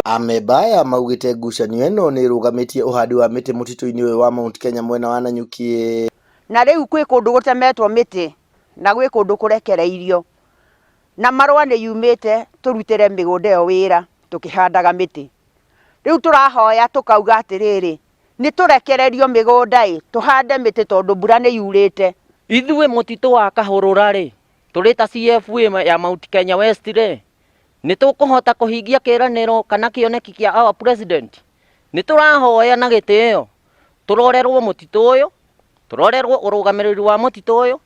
Amemba aya maugĩte ngucanio ĩno nĩ ĩrũgamĩtie ũhandi wa mĩtĩ mũtitũ-inĩ ũyũ wa Mount Kenya mwena wa Nanyuki. Na rĩu kwĩ kũndũ gũtemetwo mĩtĩ na gwĩ kũndũ kũrekereirio, na marũa nĩ yumĩte tũrutĩre mĩgũnda ĩyo wĩra tũkĩhandaga mĩtĩ. Rĩu tũrahoya tũkauga atĩrĩrĩ, nĩ tũrekererio mĩgũnda ĩ, tũhande mĩtĩ tondũ mbura nĩ yurĩte. Ithuĩ mũtitũ wa Kahũrũra rĩ, tũrĩ ta CFA ya Mount Kenya West rĩ, nĩ tũkũhota kũhingia kĩranĩro kana kĩoneki kĩa our president? Nĩ tũrahoya na gĩtĩo tũrorerwo mũtitũ ũyũ, tũrorerwo ũrũgamĩrĩri wa mũtitũ ũyũ,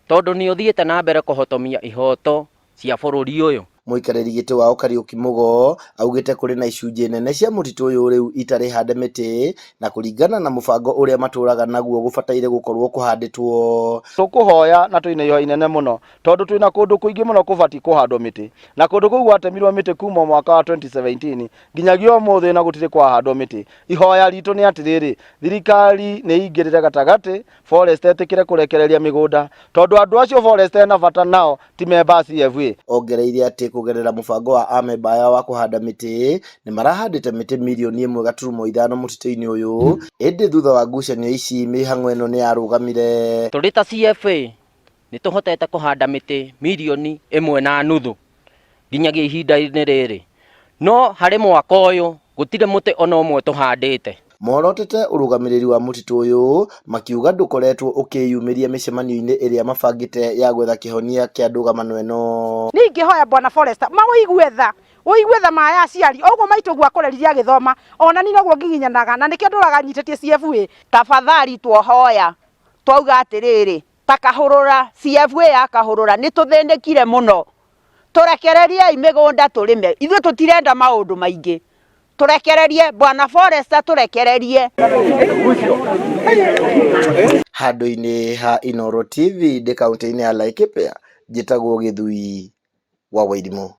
tondũ nĩ ũthiĩte na mbere kũhotomia ihoto cia bũrũri ũyũ. Mũikarĩri gĩtĩ wao Kariũki Mũgo augĩte kũrĩ na icunjĩ nene cia mũtitũ ũyũ rĩu itarĩ hande mĩtĩ na kũringana na mũbango ũrĩa matũraga naguo gũbataire gũkorwo kũhandĩtwo. Tũkũhoya na twĩna ihoya inene mũno tondũ twĩna kũndũ kũingĩ mũno kũbatiĩ kũhandwo mĩtĩ, na kũndũ kũu gwatemirwo mĩtĩ kuma mwaka wa 2017 nginyagia ũmũthĩ na gũtirĩ kwahandwo mĩtĩ. Ihoya ritũ nĩ atĩrĩrĩ, thirikari nĩ ĩingĩrĩre gatagatĩ, forest ĩtĩkĩre kũrekereria mĩgũnda tondũ andũ acio forest ena bata nao ti memba a CFA. Ongereire atĩ kũgerera mũbango wa amemba aya wa kũhanda mĩtĩ nĩ marahandĩte mĩtĩ mirioni 1.5 mũtitũ-inĩ ũyũ, ĩndĩ thutha wa ngucanio ici mĩhang'o ĩno nĩ yarũgamire. Tũrĩ ta CFA nĩ tũhotete kũhanda mĩtĩ mirioni 1.5 nginyagia ihinda-inĩ rĩrĩ, no harĩ mwaka ũyũ gũtirĩ mũtĩ ona ũmwe tũhandĩte. Morotete ũrũgamĩrĩri wa mũtitũ ũyũ makiuga ndũkoretwo ũkĩyumĩria mĩcemanio-inĩ ĩrĩa mabangĩte ya gwetha kĩhonia kĩa ndũgamano ĩno. Niĩ ingĩhoya bwana Forester maũigue tha, ũigue tha ma ya aciari ũguo maitũguo akũreririe agĩthoma, ona niĩ noguo ngiginyanaga na nĩkĩo ndũraga nyitĩtie CFA. Tafadhali twohoya twauga atĩrĩrĩ, ta Kahũrũra, CFA ya Kahũrũra nĩ tũthĩnĩkire mũno, tũrekereriei mĩgũnda tũrĩme, ithuĩ tũtirenda maũndũ maingĩ, tũrekererie bwana Forester, tũrekererie. Handũ-inĩ ha Inooro TV ndĩ kaũntĩ-inĩ ya Laikipia, njĩtagwo Gĩthui wa Wairimũ.